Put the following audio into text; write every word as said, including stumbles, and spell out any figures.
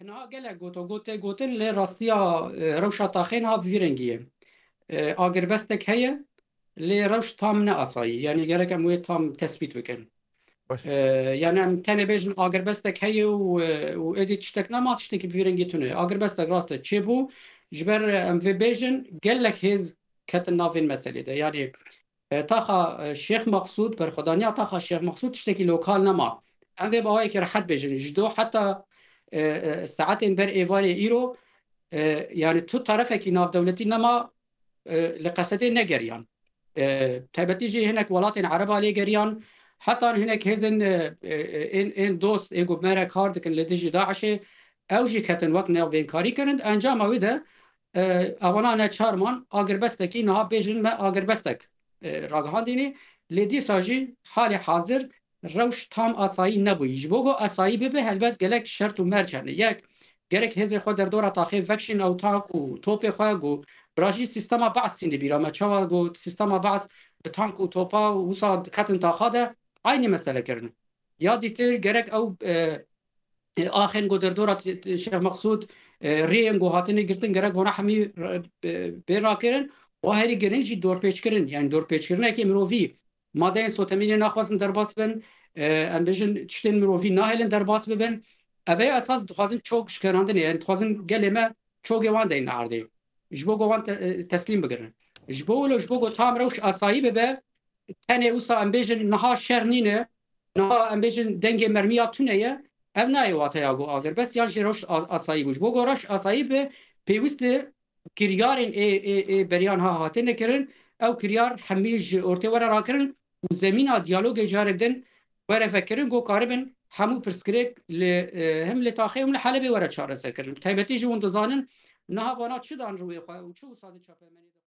Niha gelek goto got tê gotin, lê rastiya, e, rewşa taxê niha bi vî rengî ye. E, agirbestek heye, lê rewş tam ne asayî. Yanî gerek em wê tam tespît bikin. Baş. E, yanî em tenê bêjin agirbestek heye û, e, û êdî tiştek nema, tiştekî bi vî rengî tune. Agirbestek rast e çêbû, ji ber, e, em vê bêjin gelek hêz ketin navên meselê de. Yanî, e, taxa, e, Şêx Meqsûd, berxwedaniya taxa Şêx Meqsûd tiştekî lokal nema. Em vê bi awayekî rehet bêjin. Ji do heta, e, e, saetên ber êvarê îro, e, yanî tu tarafekî navdewletî nema, e, li Qesedê negeriyan. E, taybetî jî hinek welatên Ereba lê geriyan. Heta hinek hêzên, e, e, e, ên, ên dost ê ku me re kar dikin li dijî DAIŞê, ew jî ketin wek navênkarî kirin. Encama wê de, e, evana neçar man, agirbestekî niha bêjin me agirbestek, e, ragihandînê. Lê dîsa jî halê hazir rewş tam asayî nebûyî. Ji bo ku asayî bibe, helbet gelek şert û merc hene. Yek, gerek hêzê xwe derdora taxê vekşîn ew tank û topê xwe ku birajî sîstema Be'es tîne bîra me. Çawa ku sîstema Be'es bi tank û topa wisa diketin taxa de, eynî mesele kirin. Ya dîtir gerek ew, e, e, axên ku derdora t-, t-, Şêx Meqsûd, e, rêyên ku hatine girtin gerek vana hemî, e, bê rakirin. Û herî giring jî dorpêçkirin, yanî dorpêçkirinekê mirovî. Madeyên sotemînê naxwazin derbas bin, e, em bêjin tiştên mirovî nahêlin derbas bibin. Ev ê esas dixwazin çok şikerandinê, yanî dixwazin gelê me çokê wan deyne erdê. Ji bo ku wan te-, e, teslîm bigirin. Ji bo wilo, ji bo ku tam rewş asayî bibe, tenê wisa em bêjin niha şer nîne, niha em bêjin dengê mermiya tune ye, ev nayê wateya ku agirbest yan jî rewş a-, asayî bû. Ji bo ku rewş asayî be, pêwîst e kiryarên ê, ê, ê beriyan ha hatine kirin, ew kiryar hemî ji ortê were rakirin û zemîna diyalogê carek din were vekirin, ku karibin hemû pirsgirêk li, e, hem li taxê hem li Helebê were çareser kirin. Taybetî jî hûn dizanin, niha vana çi dan rûyê xwe û çi wisa di çapemenê de